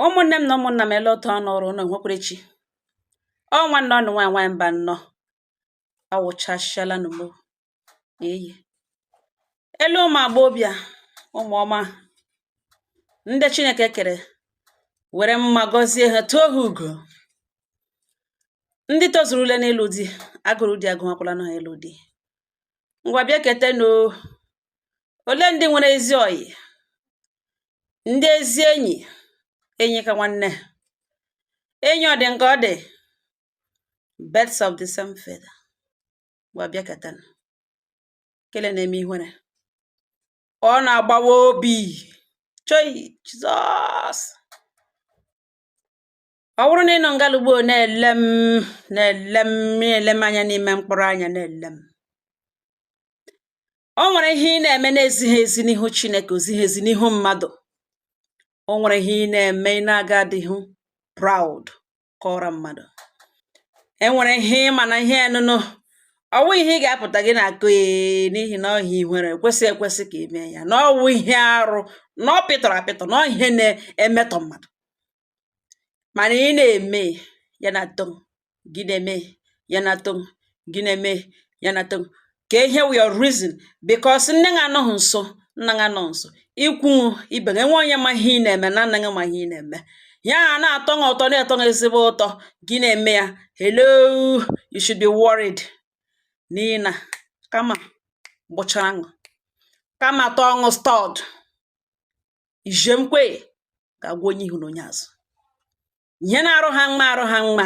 Ụmụnne m na ụmụnna m, ele otu ọnụ ọrụ ụnụ nwekwara echi. Ọ nwanne ọnụ nwaanyị nwaanyị mba nnọọ awụchasịala n'ugbo eyi elu. Ụmụ agbọghọbịa, ụmụ ọma ndị Chineke kere were mma gọzie ha, tụọ ha ugo, ndị tozuru ule n'ịlụ di, agụrụ di agụmakwala na ha ịlụ di. Ngwa, bịa ketenụ. Ole ndị nwere ezi ọyị, ndị ezi enyi, enyi ka nwanne, enyi ọ dị nke ọ dị, birds of the same feather. Ngwa, bịa ketenụ. Kele na-eme ihere, ọ na-agbawa obi. Choi, Jizọs! Ọ bụrụ na ị nọ ngalugbo na-ele m, na-ele m, na-ele m anya n'ime mkpụrụ anya, na-ele m, o nwere ihe ị na-eme na-ezighi ezi n'ihu Chineke, ozighi ezi n'ihu mmadụ. O nwere ihe ị na-eme ị na-aga adịghị proud kọrọ mmadụ. E nwere ihe ịma na ihe nụnụ ọwụ ihe ị ga-apụta gị na-akụ ee, n'ihi na ọhịa ihere ekwesị ekwesị ka ime ya, na ọwụ ihe arụ, na ọ pịtọrọ apịtọ, na ọ ihe na-emetọ mmadụ, mana ị na-eme ya na atọ gị, na-eme ya na atọ gị, na-eme ya na atọ. Ka ihe wụ your reason? Because nne gị anọghị nso, nna gị anọghị nso, ikwu ibe gị enwe onye ma ihe ị na-eme na nna gị ma ihe ị na-eme ya a na-atọ gị ụtọ, na-etọ gị ezigbo ụtọ, gị na-eme ya. Hello, you should be worried, n'ihi na kama gbụchara ṅụ, kama tọọ ṅụ stud ijemkwe ga-agwa onye ihu na onye azụ ihe na-arụ ha mma, arụ ha mma.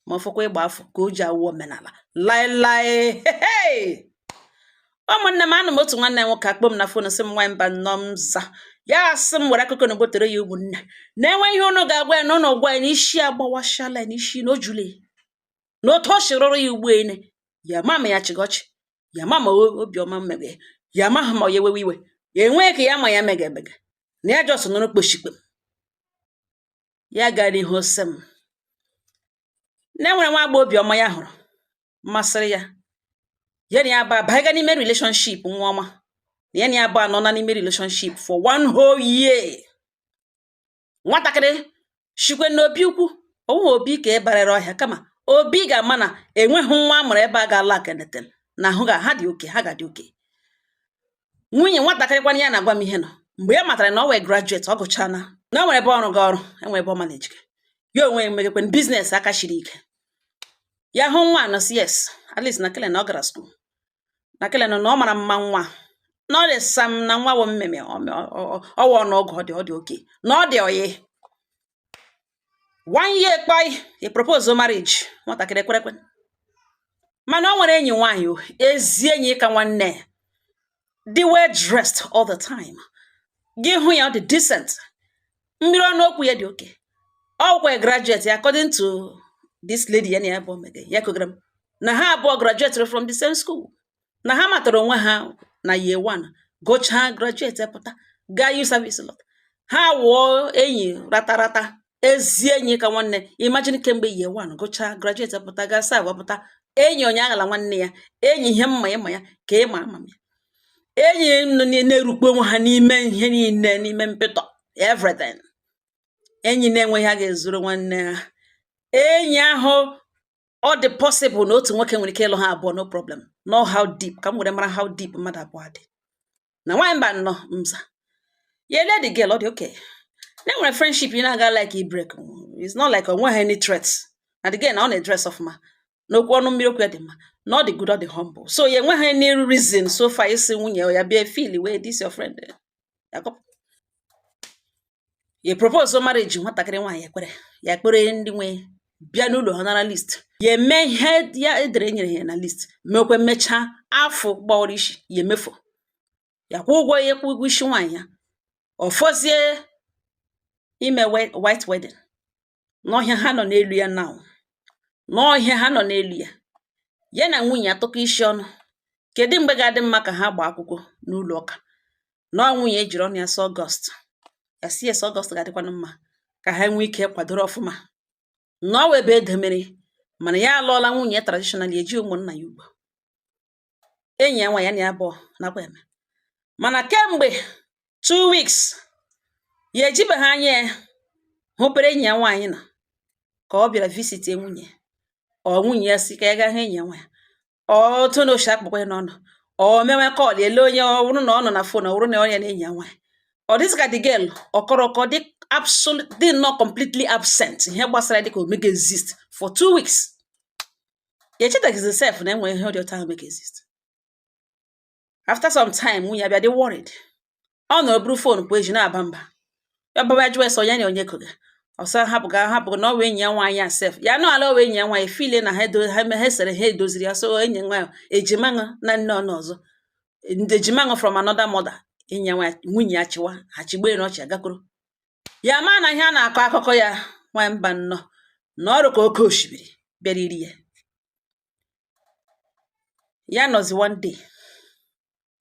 Ma ọ fọkwa ịgba afọ ka o ji awụ omenala laịlaị. Ụmụnne m, anụ m otu nwanne m nwoke akpọ m na phone, sị m, "Nwaanyị mba nnọọ." M za ya, sị m were akụkọ na gbotere ya ụmụnne na-enwe ihe ụnụ ga-agwa ya, na ụnụ gwa ya na isi agbawashala ya, na isi na o jule na otu o si rụrụ ya ugbu ene ya, ma ma ya chịga ọchị ya, ma ma obiọma mmege ya, amaghị ma ya ewewe iwe ya, enwee ka ya ma ya mega emega, na ya just nụrụ kpochikpem. Ya gara ihu, sị m na enwere nwa agbọghọ obiọma ya hụrụ masịrị ya, ya na ya ba banyega n'ime relationship. Nwa ọma na ya na ya bụ anọ na n'ime relationship for one whole year. Nwatakịrị shikwe n'obi ukwu, ọwụghị obi ka ị barịrị ọhịa, kama obi ga-ama na enweghị nwa a mụrụ ebe a ga-ala akeneten na ahụ ga ha dị oke, ha ga-adị oke. Nwunye nwatakịrị kwana ya na-agwa m ihe nọ mgbe ya matara na ọ wee graduate, ọ gụchana, na o nwere ebe ọrụ ga ọrụ, enwere ebe ọ manage ya onwe ya, megekwen business aka shiri ike. Ya hụ nwa nọ si yes, at least na kele na ọ gara school, na kele na ọ mara mma, nwa na ọ dị sam, na nwa wụ mmemme ọwa ọnụọgụ, ọ dị oke, na ọ dị oyi. One year kpai, he propose marriage. Nwatakịrị ekwerekwe, mana o nwere enyi nwaanyị o, ezi enyi ka nwanne, dị well dressed all the time. Gị hụ ya, ọ dị decent, mmiri ọnụ okwu ya dị oke. Ọ kwa graduate ya, according to this lady ya na ya bụ mege ya kogara m, na ha abụọ graduate from the same school, na ha matara onwe ha na year one, gụchaa, graduate, pụta, gaa youth service, lọta, ha wụọ enyi ratarata, ezi enyi ka nwanne. Imagine, kemgbe year one, gụchaa, graduate, pụta, gaa serve, pụta, enyi onye aghala nwanne ya, enyi ihe mma ịma ya ka ịma ama ya, enyi na-erukpo onwe ha n'ime ihe niile, n'ime mpịtọ, everything, enyi na-enweghị ha ga-ezuru nwanne ha. Enyi ahụ, ọ dị possible na otu nwoke nwere ike ịlụ ha abụọ, no problem. No, how deep ka m were mara how deep mmadụ abụọ dị na nwaanyị mba nnọọ mza ya. Ele the girl, ọ dị okay, na enwere friendship ị na-aga like i break. It's not like onweghị any threats na the girl, na ọ na-edress ọfụma, n'okwu ọnụ mmiri okwu ya dị mma, na ọ dị good, ọ dị humble, so ya enweghị any reason so far isi nwunye ya bịa feel wey this your friend ya kọpụ. Ya propose marriage, nwatakịrị nwaanyị ekwere. Ya kpere ndị nwe bịa n'ụlọ ha, nara list, ya eme ihe ya edere nyere ya na list, mekwe mechaa afọ gbawara isi ya, emefu ya, kwụ ụgwọ ya, kwụ ụgwọ isi nwaanyị ya, ọfọzie ime white wedding n'ọhịa ha nọ n'elu ya now, n'ọhịa ha nọ n'elu ya, ya na nwunye atụkọ isi ọnụ, kedu mgbe ga-adị mma ka ha gbaa akwụkwọ n'ụlọ ụka. Na ọ nwunye ejiri ọnụ ya sị August, ya sị yes, August ga-adịkwanụ mma ka ha nwee ike kwadoro ọfụma, na ọ wụ ebe edemere. Mana ya alụọla nwunye traditionally, eji ụmụnna ya ugbo, enyi ya nwa ya na ya abụọ nakwa eme. Mana kemgbe 2 weeks, ya ejibeghị anya ya. Hụpere enyi ya nwaanyị nọ ka ọ bịara visit nwunye. Ọ nwunye ya si ka ya gaa hụ enyi ya nwaanyị, ọ otu na oshi akpọkwa ya n'ọnụ, ọ mewe call, ele onye ọ bụrụ na ọ nọ na phone, ọ bụrụ na ọ ya na enyi ya nwaanyị. Ọ dịzị ka the girl ọkọrọkọ dị absolute, dị nnọọ completely absent. Ihe gbasara ya dịka o mega exist for 2 weeks. Ya echetaghịzi sef na enwere ihe dị otu ahụ mega exist. After some time, nwunye ya bịa dị worried. Ọ nọrọ buru phone pụọ eji na-aba mba. Ya baba jụọ ese onye na onye koga. Ọsọ hapụ ga hapụ na ọ wụ enyi ya nwaanyị a sef. Ya nọ ala, ọ wụ enyi ya nwaanyị file na ha edo ha ha sere ha edoziri ya. So enyi nwaanyị ejima ṅụ na nne ọnụ ọzọ, ndị ejima ṅụ from another mother. Enyi ya nwaanyị, nwunye ya chịwa ha chigbe na ọchị agakwuru ya ma na ihe a na-akọ akụkọ ya. Nwaanyị mba nnọọ na ọrụ ka oke osimiri bịara iri ya. Ya nọzi one day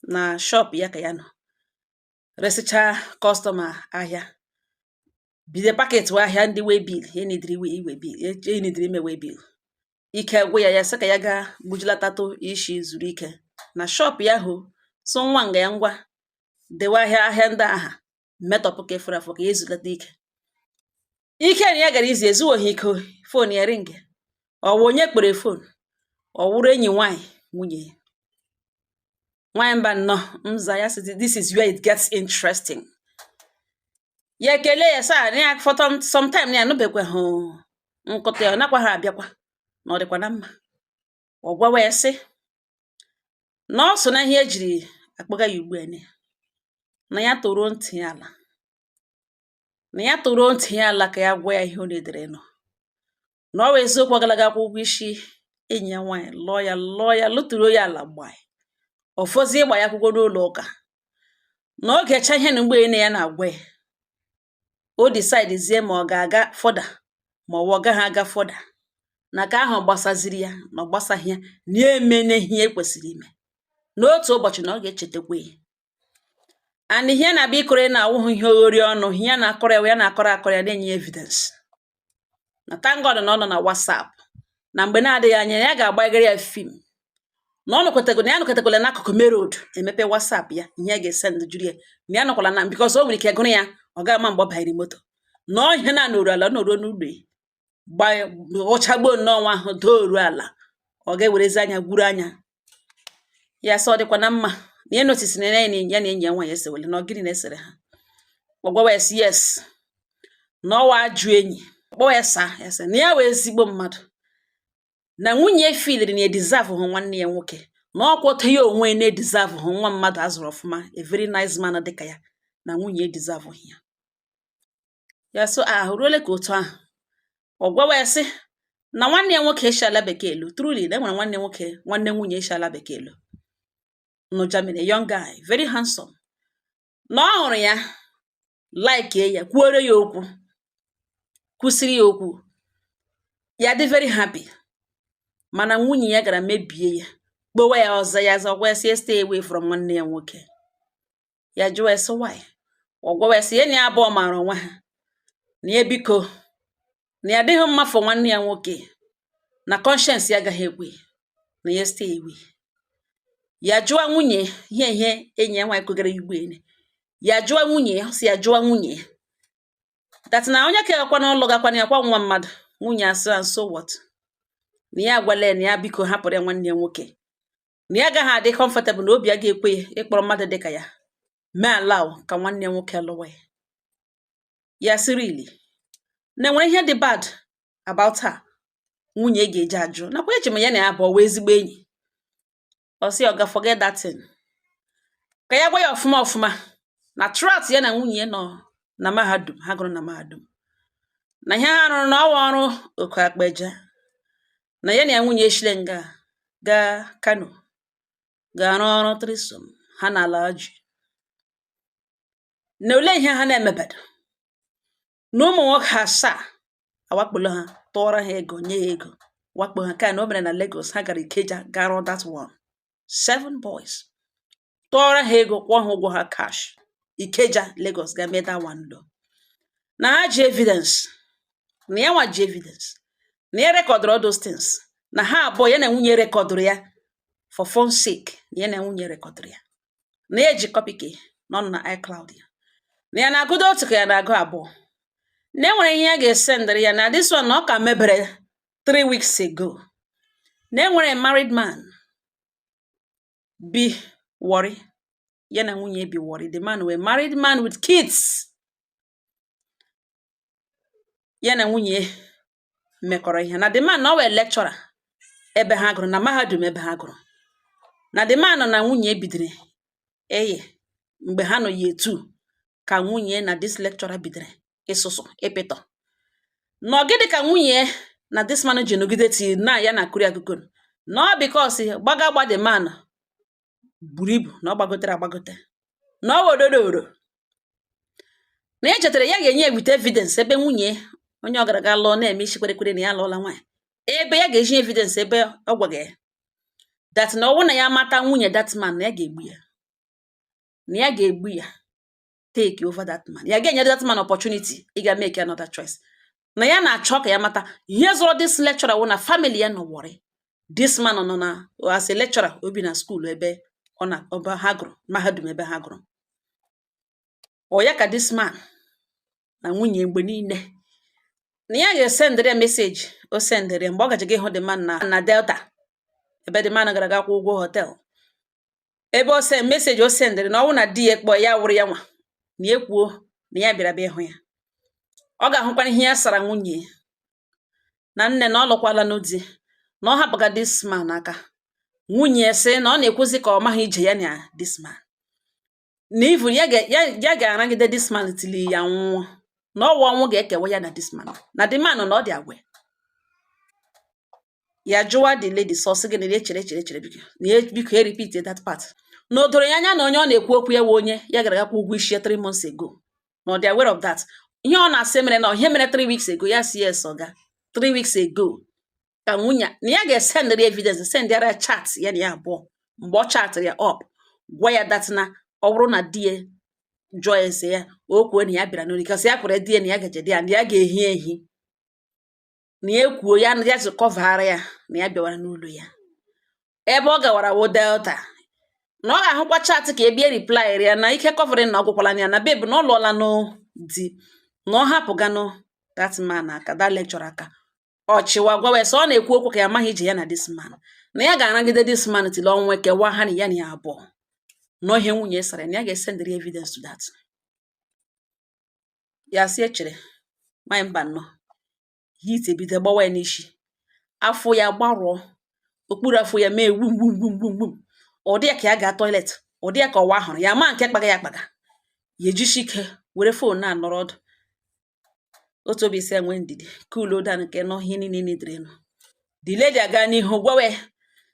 na shop ya ka ya nọ resịcha customer ahịa, bido packet wee ahịa ndị way bill ya nidiri iwe iwe bill ya nidiri ime way bill. Ike gwụ ya, ya sị ka ya gaa gbujilatatụ isi, zuru ike na shop ya. Hụ so nwa nga ya ngwa dewe ahịa ahịa ndị aha metọpụ ka efuru afọ ka ya ezulata ike. Ike na ya gara izu ezuwoghị ike, phone ya ring. Ọ wụ onye kpere phone? Ọ wụrụ enyi nwaanyị nwunye ya. Nwaanyị mba nnọọ nza ya sị, "This is where it gets interesting." Ya ekele ya sa na ya for some time na ya anụbekwaghị nkụta ya, ọ nakwa ha abịakwa na ọ dịkwa na mma. Ọ gwawa ya sị na ọ so na ihe ejiri akpọga ya ugbu a na ya toruo ntị ya ala, na ya toruo ntị ya ala ka ya gwa ya ihe ọ na-edere nọ na ọ wụ eziokwu. Ọ galaga akwụ ụgwọ isi enyi ya nwaanyị, lụọ ya, lụọ ya, lụtụruo ya ala, gbaa ọfọzie ịgba ya akwụkwọ n'ụlọ ụka na ọ ga-echa ihe na mgbe na ya na-agwa ya. O decide zie ma ọ ga-aga further ma ọ wụ ọ gaghị aga further, na ka ahụ gbasaziri ya na ọ gbasaghị ya, na ya emene ihe e kwesịrị ime n'otu ụbọchị na ọ ga-echetakwa ya. And ihe na-abịa ịkụrụ ya na-awụghị ihe oghori ọnụ, ihe ya na-akọrọ ya, ya na-akọrọ akọrọ ya, na-enye ya evidence na thank God na ọ nọ na WhatsApp, na mgbe na-adịghị anya ya ga-agbagara ya film na ọ nọkwetago na ya nọkwetakwala n'akụkụ main road emepe WhatsApp ya, ihe ya ga-esend juru ya na ya nọkwala na because o nwere ike gụrụ ya, ọ ga-ama mgbe ọ banyere moto na ọ ihe na noru ala noruo n'ụlọ ya gba ghọchagbuo nnọọ nwa ahụ dooruo ala. Ọ ga-ewerezi anya gwuru anya ya sị ọ dịkwa na mma na ya notice na ya na ya na enyi ya nwaanyị esewele, na ọ gịnị na-esere ha. Ọ gwawa ya sị yes, na ọwa ajụ enyi kpọwa ya saa ya sị na ya wee ezigbo mmadụ, na nwunye filiri na edeserve hụ nwanne ya nwoke, na ọkwọta ya onwe na edeserve hụ nwa mmadụ azụrụ ọfụma, a very nice man dịka ya, na nwunye edeserve ya. Ya so ahụ ruole ka otu ahụ. Ọ gwawa ya sị na nwanne ya nwoke eshi ala bekee elu. Truly, na enwere nwanne nwoke, nwanne nwunye eshi ala bekee elu nọ Germany, a young guy, very handsome, na ọ hụrụ ya, like ya, kwuore ya okwu, kwụsịrị ya okwu, ya dị very happy. Mana nwunye ya gara mebie ya, kpowa ya ọzọ, ya zọ gwa ya sị stay away from nwanne ya nwoke. Ya jụọ ya sị why? Ọ gwawa ya sị ya na ya abụọ maara onwe ha, na ya biko, na ya adịghị mma for nwanne ya nwoke, na conscience ya agaghị ekwe na ya stay away. Ya jụọ nwunye ihe ihe enyi ya nwaanyị kogara ya ugboene. Ya jụọ nwunye ya, sị ya jụọ nwunye ya that na onye ka gakwa n'ụlọ gakwana ya kwa nwa mmadụ. Nwunye asị, "And so what?" Na ya agwala ya na ya biko hapụrụ ya nwanne ya nwoke, na ya agaghị adị comfortable, na obi agaghị ekwe ya ịkpọrọ mmadụ dịka ya mee allow ka nwanne ya nwoke lụwa ya. Ya sị really, na enwere ihe dị bad about her nwunye ga-eji ajụ, nakwa eche m ya na ya abụọ wee ezigbo enyi. Ọ sị ọ ga forget that thing, ka ya gwa ya ọfụma ọfụma na throughout ya na nwunye ya nọ na mahadum, ha gụrụ na mahadum, na ihe ha rụrụ na ọwa ọrụ oku akpeje, na ya na ya nwunye eshile nga gaa Kano gaa rụọ ọrụ threesome ha na ala ji, na olee ihe ha na-emebedo, na ụmụ nwoke asaa awakpolo ha, tụọrọ ha ego, nye ya ego, wakpo ha ka na o mere na Lagos. Ha gara Ikeja gaa rụọ that one, seven boys, tụọrọ ha ego, kwụọ ha ụgwọ ha cash, Ikeja, Lagos, ga mee that one lo, na ha ji evidence, na ya nwa ji evidence, na ya recordụrụ all those things, na ha abụọ, ya na nwunye recordụrụ ya for fun sake, na ya na nwunye recordụrụ ya, na ya eji copy ke na ọ nọ na iCloud ya, na ya na-agụdo otu ka ya na-agụ abụọ. Na enwere ihe ya ga-esendịrị ya na this one, na ọ ka mebere 3 weeks ago, na enwere married man bi Warri, ya na nwunye bi Warri. The man were married man with kids. Ya na nwunye mekọrọ ihe na the man, na ọ wee lecturer ebe ha gụrụ na mahadum ebe ha gụrụ. Na the man na nwunye bidoro eyi mgbe ha nọ year 2, ka nwunye na this lecturer bidoro ịsụsụ ịpịtọ. Na ọ gịnị ka nwunye na this man ji nọgide till na ya na akụri akụkọ? Na ọ because gbaga gba the man buru ibu, na ọ gbagotere agbagote, na ọ wododoro na ya chetara ya ga-enye ya with evidence ebe nwunye onye ọ gara ga lụọ na-eme isi kwerekwere na ya alụọla nwaanyị, ebe ya ga-eji evidence ebe ọ gwaga ya that na ọwụ na ya mata nwunye that man, na ya ga-egbu ya, na ya ga-egbu ya, take over that man. Ya ga-enye that man opportunity ịga make another choice. Na ya na-achọ ka ya mata ihe zụrụ this lecturer wụ na family ya nọ Warri. This man nọ na as a lecturer, obi na school ebe ọ na ọba ha gụrụ mahadum ebe ha gụrụ. Ọ ya ka this man na nwunye mgbe niile na ya ga-esendịrị ya message. O sendịrị ya mgbe ọ gaje ga ịhụ the man na Delta, ebe the man gara ga kwụ ụgwọ hotel, ebe o send message. O sendịrị na ọ wụ na di ya kpọọ ya, wụrụ ya nwa na ya ekwuo na ya bịara bịa ịhụ ya, ọ ga-ahụkwana ihe ya sara nwunye ya na nne na ọ lụkwala n'di, na ọ hapụga this man aka. Nwunye sị na ọ na-ekwuzi ka ọ maghị ije ya na this man, na even ya ga-aragide this man till ya nwụọ, na ọwa ọnwụ ga-ekewa ya na this man, na the man na ọ dị agwa ya. Jụwa the lady, sọ sị gị na ya chere chere chere, biko, na ya biko ya repeat that part, na o doro ya anya na onye ọ na-ekwu okwu ya wụ onye ya gara gakwa ụgwọ isi ya 3 months ago, na ọ dị aware of that. Ihe ọ na-asị mere na ihe mere 3 weeks ago. Ya si yes, ọga, 3 weeks ago ka nwunye na ya ga-esendịrị evidence, sendịara ya chat ya na ya abụọ mgbe ọ chatịrị ya up, gwa ya that na ọ bụrụ na di ya jụọ ese ya, o kwuo na ya bịara n'ụlọ kasị ya kwere di ya na ya gaje di ya, na ya ga-ehi ehi, na ya ekwuo ya ya ji coverara ya na ya bịawara n'ụlọ ya ebe ọ gawara wo Delta, na ọ ga-ahụkwa chat ka ebie reply ya na ike covering na ọ gwụkwala ya na babe na ọ lụọla nụ di, na ọ hapụganụ that man aka, that lecturer aka. Ọ chịwa gwawa ya sọ ọ na-ekwu okwu ka ya amaghị ije ya na this man, na ya ga-aragide this man till ọnwụ ekewa ha na ya abụọ. Na ihe nwunye sara na ya ga-esendịrị evidence to that. Ya sị echere nwanyị mba nnọọ, heat ebido gbawa ya n'isi, afọ ya gbarụọ, okpuru afọ ya mee gbum gbum gbum gbum gbum. Ọ dị ya ka ya gaa toilet, ọ dị ya ka ọwa ahụrụ ya ma nke kpaga ya akpaga. Ya ejisi ike were phone na-anọrọ ọdụ otu obi si enwe ndidi cool down nke nọ ihe niile nidere nụ. The lady aga n'ihu gwawa ya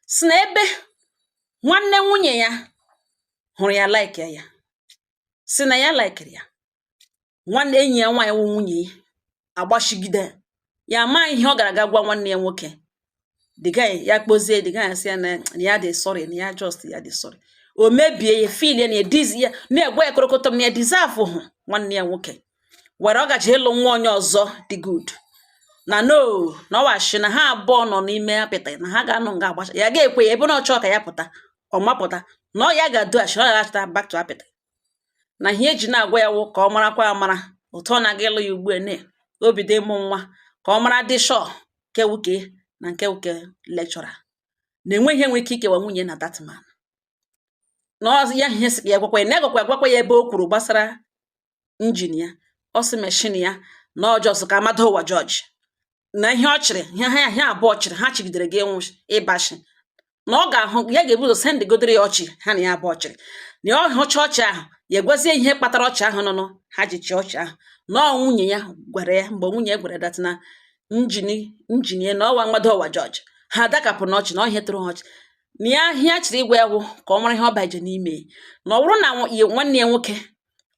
si na ebe nwanne nwunye ya hụrụ ya, like ya, si na ya likeri ya, nwanne enyi ya nwaanyị wụ nwunye ya agbashigide ya, ama ihe ọ gara aga gwa nwanne ya nwoke. The guy ya kpozie the guy, sị ya na ya dị sorry, na ya just ya dị sorry, o mebie ya, feel ya na edizi ya na-egwa ya korokotom na ya deserve hụ nwanne ya nwoke were ọ gaji ịlụ nwa onye ọzọ dị good, na no, na ọ washi na ha abụọ nọ n'ime apịtị, na ha ga-anọ nga agbacha ya ga-ekwe ya ebe na ọ chọọ ka ya pụta, ọ mapụta na ọ ya ga-adoghachi, ọ ga-achọta back to apịtị. Na ihe eji na-agwa ya wụ ka ọ marakwa amara otu ọ na-aga ịlụ ya ugbu a, na o bido ịmụ nwa, ka ọ mara dị sure nke wuke na nke wuke lecturer na enweghị ihe nwere ike ikewa nwunye na that man. Na ọ ya ihe sị ya gwakwa ya na agwakwa agwakwa ya ebe o kwuru gbasara engine ya, ọ sị machine ya na ọ just ka amado ụwa judge na ihe ọ chịrị ihe ha ihe abụọ chịrị ha chịgidere gị ịnwụ ịbashi, na ọ ga-ahụ ya ga-ebu ụzọ sendịgodoro ya ọchị ha na ya abụọ chịrị, na ọ hụcha ọchị ahụ, ya egwazie ihe kpatara ọchị ahụ nụnụ ha ji chịa ọchị ahụ, na ọ nwunye ya gwara ya mgbe nwunye ya gwara that na engine ya na ọwa nwado ụwa judge ha dakapụ n'ọchị, na ọ ihe tụrụ ha ọchị, na ya ihe a chịrị ịgwa ya wụ ka ọ mara ihe ọ baje n'ime, na ọ bụrụ na nwanne ya nwoke,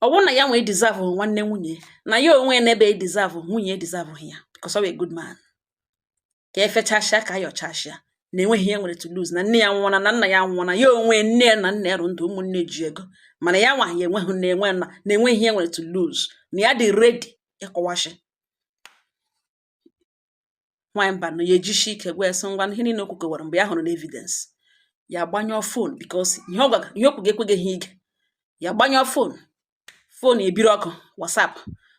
ọ bụrụ na ya nwee deserve nwanne nwunye, na ya onwe ya n'ebe deserve nwunye ya, deserve ya because ọ wụ a good man, ka efechasịa ka ayọchasịa, na enweghị ihe nwere to lose, na nne ya nwụọna na nna ya nwụọna, ya onwe nne ya na nna ya rụ ndụ, ụmụnne ji ego, mana ya nwa ya enweghị nne, enwe nna, na enweghị ihe nwere to lose, na ya dị ready ịkọwashi. Nwaanyị mba nọ ya ejishi ike gwa ya sị ngwa, ihe niile okwu kọwara mgbe ya hụrụ na evidence, ya gbanyụọ phone, because ihe ọ gwaga ihe okwu ga-ekweghị ha ige. Ya gbanyụọ phone, phone ebiri ọkụ, WhatsApp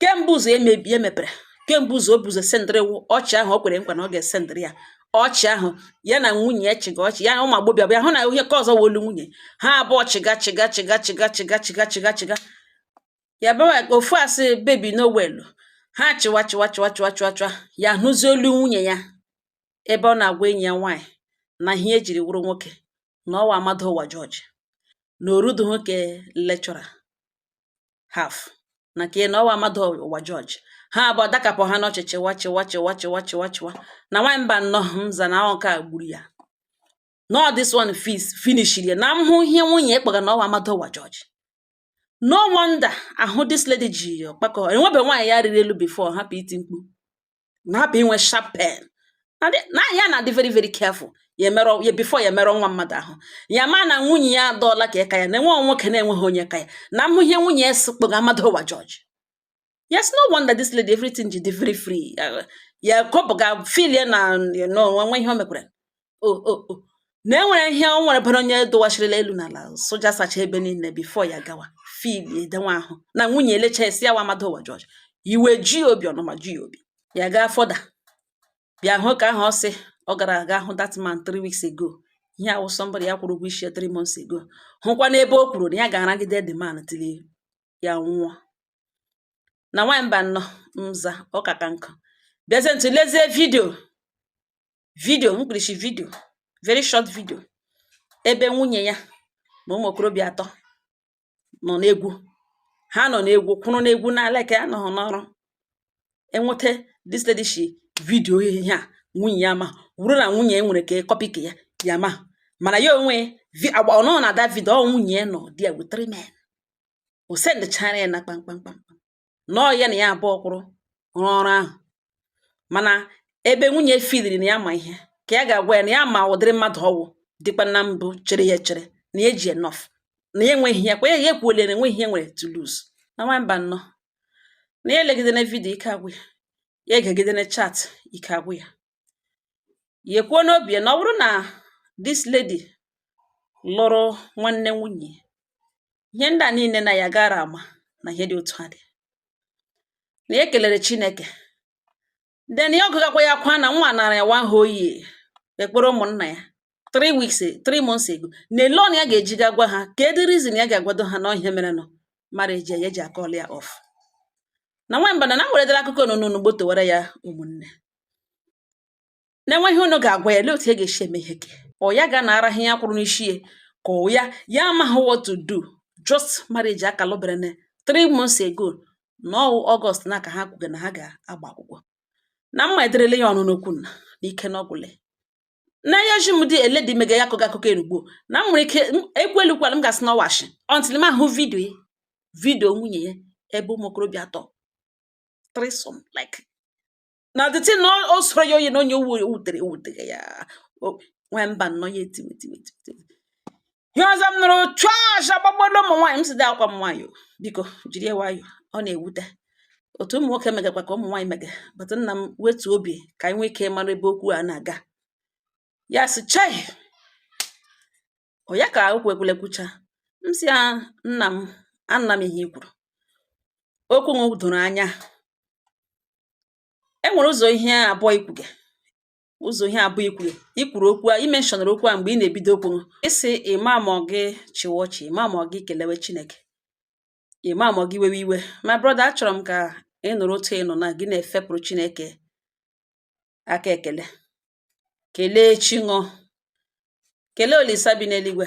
Kemgbe ụzọ emebi emepere, kemgbe ụzọ o bu ụzọ sendịrị wụ ọchị ahụ o kwere nkwa na ọ ga-esendịrị ya ọchị ahụ, ya na nwunye ya chịga ọchị ya na ụmụ agbọbịa bịa hụ na ihe ka ọzọ wụ olu nwunye ha abụọ chịga chịga chịga chịga chịga chịga chịga chịga. Ya bịawa ofu asị, "Baby, no well." Ha chịwa chịwa chịwa chịwa chịwa chịwa, ya hụzie olu nwunye ya ebe ọ na-agwa enyi ya nwaanyị na ihe ejiri wụrụ nwoke na ọwa amado ụwa George na oruduhu ke lecturer half na ke na ọwa amado ụwa George. Ha abụọ dakapụ ha n'ọchị, chịwa chịwa chịwa chịwa chịwa chịwa. Na nwaanyị mba nnọọ nza na ahụ nke a gburu ya no, this one fis finishiri ya na m hụ ihe nwunye ya kpọga na ọwa amado ụwa George. No wonder ahụ this lady ji ọkpakọ enwebe nwaanyị ya riri elu before hapụ iti mkpu na hapụ inwe sharp pain na ya na-adị very very careful ya emerọ ya before ya emerọ nwa mmadụ ahụ. Ya ma na nwunye ya adọọla ka ịka ya na enweghị nwoke na-enweghị onye ka ya na mhụ ihe nwunye ya si kpọga amado ụwa George. Yes, no wonder this lady, everything ji dị very free ya kọpụga feel ya na no nwe ihe o mekwara o na enwere ihe o nwere bara onye dụwachirila elu n'ala soja sacha ebe niile before ya gawa feel edenwe ahụ na nwunye elecha esi ya wa amado ụwa George. Iwe ji ya obi, ọnụma ji ya obi. Ya gaa fọda bịa hụ ka ahụ ọ sị ọ gara aga hụ that man 3 weeks ago. Ihe awụ somebody ya kwụrụ ụgwọ isi ya 3 months ago, hụkwa n'ebe o kwuru na ya ga-aragide the man till ya nwụọ. Na nwaanyị mba nnọọ nza ọ ka nkụ bịazie ntụ lezie video, video mkpirisi, video, very short video, ebe nwunye ya na ụmụ okorobịa atọ nọ n'egwu. Ha nọ n'egwu, kwụrụ n'egwu n'ala ka anọghị n'ọrụ enweta. This lady shi video ihe a nwunye ya ma wụrụ na nwunye ya nwere ka copy ka ya ya ma mana ya onwe agba ọ nọ na that video. Ọ nwunye ya nọ there with three men. O sendịchara ya na kpamkpamkpam nọọ ya na ya abụọ kwụrụ rụọ ọrụ ahụ, mana ebe nwunye filiri na ya ma ihe ka ya ga-agwa ya na ya ma ụdịrị mmadụ ọwụ dịkwa na mbụ chere ya echere na ya eji enough na ya enweghị ya kwa ya ekwuole na enweghị ihe nwere to lose. Na nwa mba nnọọ na ya elegide na video, ike agwụ ya, ya egegide na chat, ike agwụ ya. Ya ekwuo n'obi ya na ọ bụrụ na this lady lụrụ nwanne nwunye ihe ndị a niile na ya gara ama na ihe dị otu a dị na ya kelere Chineke. Then ya ọgụgakwa ya kwa na nwa nara ya one whole year ekpere ụmụnna ya 3 weeks, 3 months ago na ele ọnụ ya ga-eji ga gwa ha ka edi reason ya ga-agwado ha na ihe mere nọ marriage ya eji akọọlụ ya off. Na nwa mba na weredara akụkọ onunu gbotowara ya ụmụnne na-enweghị unu ga-agwa ya lee otu e ga-esi eme ihe ke ọ ya ga na-ara ihe ya kwụrụ n'isi ya ka ọ ya ya amaghị what to do. Just marriage akalụbere na 3 months ago na ọwụ August na ka ha kwuga na ha ga-agba akwụkwọ na mma ederele ya ọnụ n'okwu nna n'ike na ọgwụle na ya ji m dị eledi mega ya akụkọ akụkọ erugbo na m nwere ike ekwelu m gasị n'ọwashi until m ahụ video ya, video nwunye ya ebe ụmụ okorobịa atọ, threesome, like na the thing na o soro ya oyi na onye wutere wutere ya. Nwee mba nnọọ ya etiwe tiwe tiwe. Ihe ọzọ m nụrụ chụọ aja gbagbolo ụmụ nwaanyị m si dị akwa m nwayọ, biko jiri nwayọ, ọ na-ewute otu ụmụ nwoke megakwa ka ụmụ nwaanyị mega, but nna m wetu obi ka anyị nwee ike mara ebe okwu a na-aga. Ya sị chai, ọ ya ka okwu ekwule kwucha. M sị ya, nna m, anna m, ihe i kwuru okwu m doro anya. E nwere ụzọ̀ ihe àbụọ ikwùgè, ụzọ̀ ihe àbụọ ikwùgè. I kwùrù okwu a, i mentionụrụ okwu a m̀gbè ị nà-èbido okwu̇. Ị sị ị̀ ma mà ọ̀ gị chị̀wa ọchị̀, ị̀ ma mà ọ̀ gị kèlewe Chinėkè, ị̀ ma mà ọ̀ gị wewe iwe. My brother, achọ̀rọ̀ m kà ị nụ̀rụ̀ otu ị nọ̀ na gị na-èfepụ̀rụ Chinėkè aka èkèle, kèlee chi ṅụ̇, kèlee Olisa bi n'eluigwė,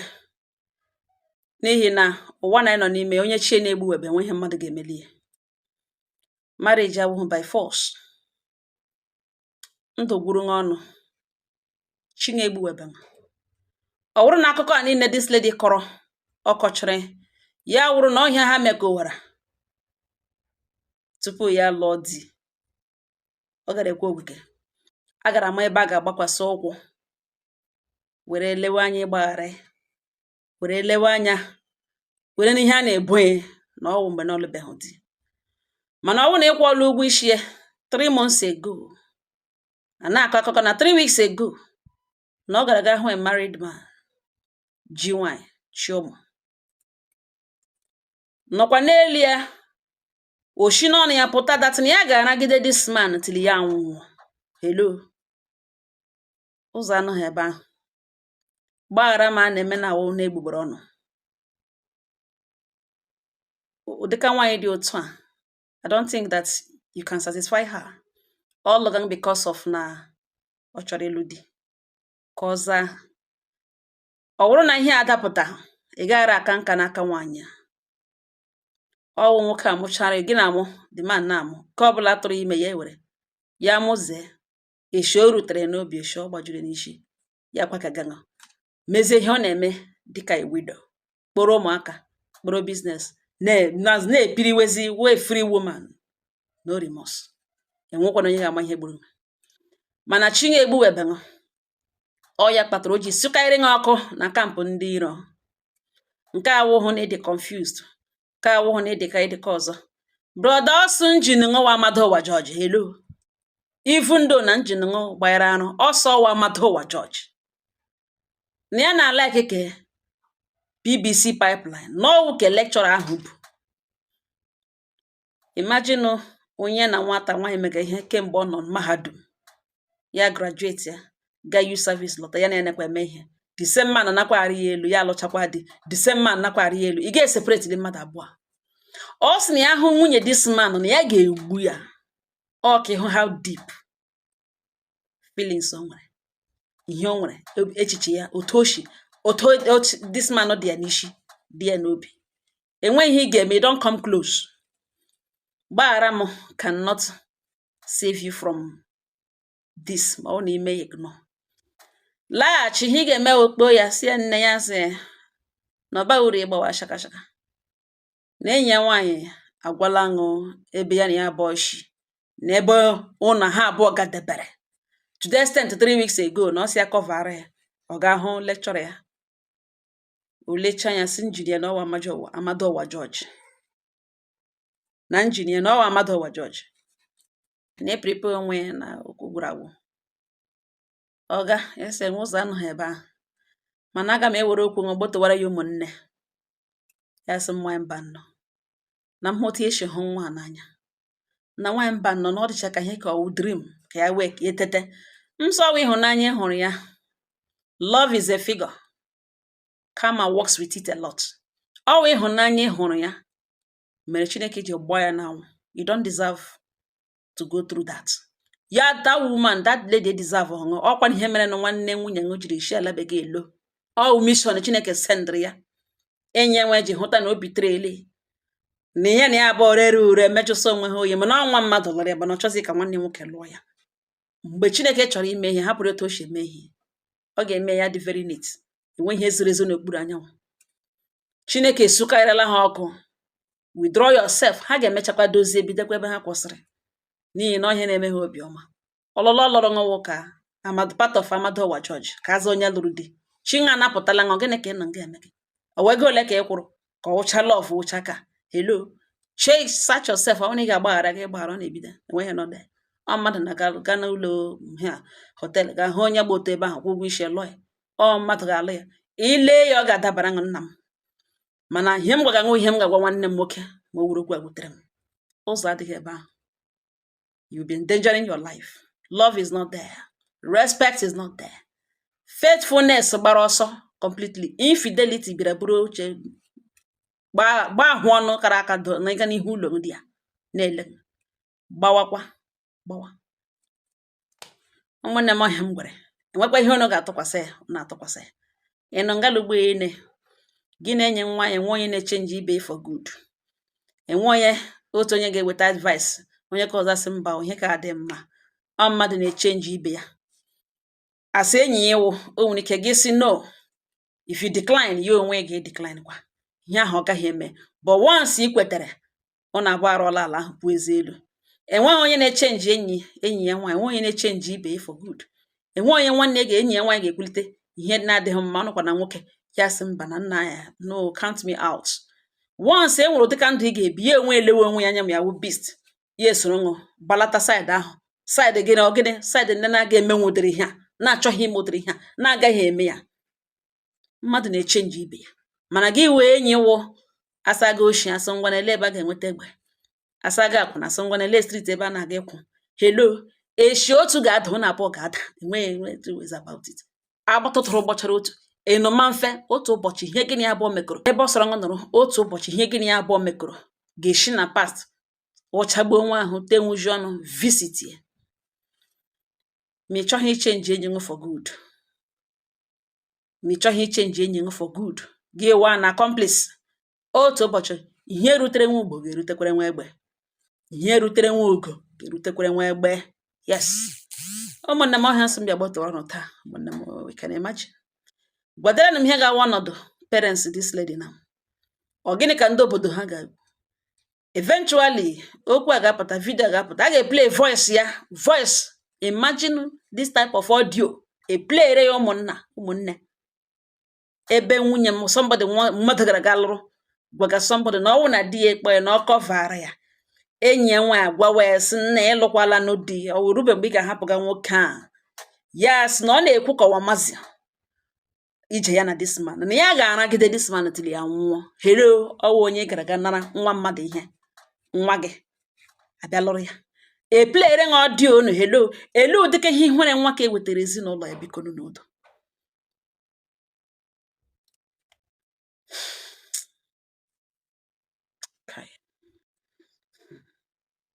n'ihì nà ụ̀wa nà anyị nọ̀ n'ime onye chi na-egbuwèbè enwe ihe mmadụ̀ gà-èmeli ya. Marriage awụghụ by force. Ndụ̀ gwuru nwa ọnụ̇ chi na-egbuwèbè. Ọ̀ wụrụ nà akụkọ à niine this lady kọrọ, ọ kọchịrị ya wụrụ nà ọ ihe ha mèkòwàrà tupu ya lụọ di, ọ gàrà èkwe ògìgè a gàrà ama ebe a gà-àgbakwàsị ụkwụ̇ wère lewe anya ịgbȧghàrị, wère lewe anya wère n'ihe a nà-èbo ye nà ọ wụ̀ m̀gbè na ọlụbèhụ̀ di. Mànà ọ wụ nà ị kwụọla ụgwọ ishi ye 3 months ago, à na-àkọ akụkọ nà 3 weeks ago nà ọ gàrà ga hụ a married man. Ji nwanyị chi ụmụ nọkwa n'elu ya, oshi n'ọnụ ya pụta that na ya ga-aragide this man till ya anwụọ. Hello, ụzọ anọghị ebe ahụ. Gbaghara ma a na-eme na awụ na-egbugbere ọnụ. Ụdịka nwaanyị dị otu a, I don't think that you can satisfy her. All along because of na ọ chọrọ ịlụ di ka ọ zaa. Ọ bụrụ na ihe a dapụta, ị gaghara aka nka n'aka nwaanyị a. Ọwụ nwoke a mụchara gị na-amụ, the man na-amụ nke ọbụla tụrụ ime ya ewere ya mụzie eshi o rutere n'obi, eshi ọ gbajuru n'isi ya kwakagaṅụ mezie ihe ọ na-eme dịka a widow, kpọrọ ụmụaka, kpọrọ business, na-epiriwezi wee free woman, no remorse. Enwekwana onye ga-ama ihe gburu. Mana chi ga-egbuwebeghị ọ ya kpatara o ji sụkarịrị gị ọkụ na camp ndị iro. Nke awụhụ na ịdị confused, nke awụhụ na ịdị ka ịdịka ọzọ. Brother, ọsụ engine ṅụwa Amado ụwa George. Hello, even though na engine ṅụ gbanyere arụ ọsọ wa Amado ụwa George na ya na like ke PBC pipeline n'ọwụ ke lecturer ahụ bụ. Imagine onye na nwata nwaanyị mega ihe kemgbe ọ nọ mahadum, ya graduate, ya ga youth service, lọta, ya na-enekwa eme ihe. The same man nakwa arị ya elu, ya alụchakwa di. The same man nakwa arị ya elu. Ị ga-eseparate dị mmadụ abụọ. Ọ sị na ya hụ nwunye this man na ya ga-egbu ya. Ọ ka ịhụ how deep feelings o nwere, ihe o nwere, echiche ya, otu o si, otu this man dị ya n'isi, dị ya n'obi. Enweghị ihe ị ga-eme. Don't come close. Gbaghara m cannot save you from this ma ọ na ime ya ignore. Laghachi, ihe ị ga-eme, okpo ya si ya nne ya sị na ọ baghị uru ịgbawa shaka shaka, na enyi ya nwaanyị agwala ṅụ ebe ya na ya abụọ shi na ebe ụnọ ha abụọ gadebere, to the extent 3 weeks ago na ọ sị ya coverara ya, ọ ga-ahụ lecturer ya. O lechaa anya sị engine ya na ọwa Amado ụwa George, na engine ya na ọwa Amado ụwa George, na e-prepare onwe ya na okwu gwụrụ agwụ. Ọga ese enwe ụzọ anọghị ebe ahụ, mana aga m ewere okwu ṅụ gbotowara ya ụmụnne ya. Sị m nwaanyị mba nnọọ na m hụta esi hụ nwa a n'anya, na nwaanyị mba nnọọ na ọ dịcha ka ihe ka ọwụ dream ka ya wee ka ya tete nsọ ọwụ ịhụnanya ị hụrụ ya. Love is a figure, karma works with it a lot. Ọwụ ịhụnanya ị hụrụ ya mere Chineke ji gbaa ya n'anwụ. You don't deserve to go through that. Ya that woman, that lady deserve ọṅụ. Ọkwa ihe mere na nwanne nwunye ṅụ jiri shi ala bekee elo. Ọ mission Chineke sendịrị ya, enyi ya nwe ji hụta na obi tere na ihe na ya abụọ rere ure mejụsa onwe ha oyi. Mana ọnwa mmadụ lụrụ ya, mana ọ chọzi ka nwanne nwoke lụọ ya. Mgbe Chineke chọrọ ime ihe, hapụrụ otu o si eme ihe, ọ ga-eme ya dị very neat. Enwe ihe zoro ezo n'okpuru anyanwụ. Chineke esukarịala ha ọkụ. Withdraw yourself. Ha ga-emechakwa dozie, bidokwa ebe ha kwụsịrị, n'ihi na ọhịa na-eme ha obiọma. Ọlụlụ ọlụrụ ṅụwụ ka Amad, part of Amadowa George, ka azụ onye lụrụ di. Chinga anapụtala ṅụ. Gịnị ka ị nọ nga eme gị? O wego ole ka ị kwụrụ ka ọ wụcha love wụcha ka? Hello, check, search yourself. Ọ bụrụ na ị ga-agbaghara gị, gbaghara. Ọ na-ebido enweghị nọ there. Ọ mmadụ na ga n'ụlọ ha hotel ga hụ onye gba otu ebe ahụ, kwụ ụgwọ isi, lụọ ya. Ọ mmadụ ga-alụ ya, ile ya, ọ ga-adabara ṅụ nna m. Mana ihe m gwaga ṅụ, ihe m ga-agwa nwanne m nwoke ma o wuru okwu a wutere m, ụzọ adịghị ebe ahụ. You'll be endangering your life. Love is not there, respect is not there, faithfulness gbara ọsọ completely. Infidelity bịara bụrụ oche gbaa ahụ ọnụ kara aka do na ịga n'ihu ụlọ ndị a na-ele gbawakwa gbawa. Ụmụnne m, ọhịa m gwere enwekwa ihe unu ga-atụkwasị ya na-atụkwasị ya. Ị nọ ngalugbo ene gị na-enye nwa, enwe onye na-echange ibe for good, enwe onye otu onye ga-eweta advice, onye ka ọzọ sị mba, ihe ka adị mma. Ọ mmadụ na-echange ibe ya. Asị enyi ya ịwụ, o nwere ike gị sị no. If you decline, ya onwe gị decline kwa ihe ahụ, ọ gaghị eme. But once ị kwetere, ọ na-abụ arụọla ala ahụ bụ ezi elu. Enweghị onye na-echange enyi ya nwaanyị, enweghị onye na-echange ibe ya for good. Enweghị onye nwanne ga enyi ya nwaanyị ga-ekwulite ihe na-adịghị mma ọnụkwa na nwoke ya sị mba na nna ya, no, count me out. Once e nwere ụdịka ndụ ị ga-ebi, ya onwe elewe onwe ya anya ma ya wụ beast, ya esoro ṅụ gbalata side ahụ, side gịnị, ọ gịnị, side ndị na-aga emenwu ụdịrị ihe a, na-achọghị ime ụdịrị ihe a, na-agaghị eme ya. Mmadụ na-echange ibe ya, mana gị wee enyi wụ asaga oshi, asụ ngwa na ele ebe a ga-enweta egbe, asaga akwụna, asụ ngwa na ele street ebe a na-aga ịkwụ. Hello, eshi otu ga-ada, ụnụ abụọ ga-ada. Enweghị enwe two ways about it. Agbatụtụrụ gbachara otu ịnụma mfe. Otu ụbọchị, ihe gịnị abụọ mekọrọ, ebe ọ sọrọ ṅụ nọrọ, otu ụbọchị, ihe gịnị abụọ mekọrọ ga-esi na past wụchagbuo nwa ahụ, tenwuji ọnụ visit ya. Ma ị chọghị ichange enyi ṅụ for good, ma ị chọghị ichange enyi ṅụ for good, gị wa na accomplice. Otu ụbọchị, ihe rutere nwa ugbo ga-erutekwere nwa egbe, ihe rutere nwa ugo ga-erutekwere nwa egbe. Yes, ụmụnne m, ọhịa nsọ m bịa gbọtụrụ ọnụ taa. Ụmụnne m, we can imagine. Gwadere m ihe ga-awa ọnọdụ parents this lady now. Ọ gịnị ka ndị obodo ha ga eventually? Okwu a ga-apụta, video a ga-apụta, a ga-eplay voice ya, voice. Imagine this type of audio, eplayere ya ụmụnna, ụmụnne, ebe nwunye m, somebody, nwa mmadụ gara aga lụrụ, gwaga somebody na ọwụ na di ya ekpo ya na ọ coverara ya. Enyi ya nwaanyị agwawa ya sị, "Nna, ịlụkwala nụ di, ọ rube mgbe ị ga-ahapụga nwoke a." Ya sị na ọ na-ekwu ka ọwa mazi ije ya na this man, na ya ga-aragide this man till ya nwụọ. Here ọwụ onye gara aga nara nwa mmadụ ihe, nwa gị abịa lụrụ ya, eplayere ṅa audio unu. Hello, elu ụdịka ihe ihere nwa ka e wetara ezinụlọ ya. Biko n'udo.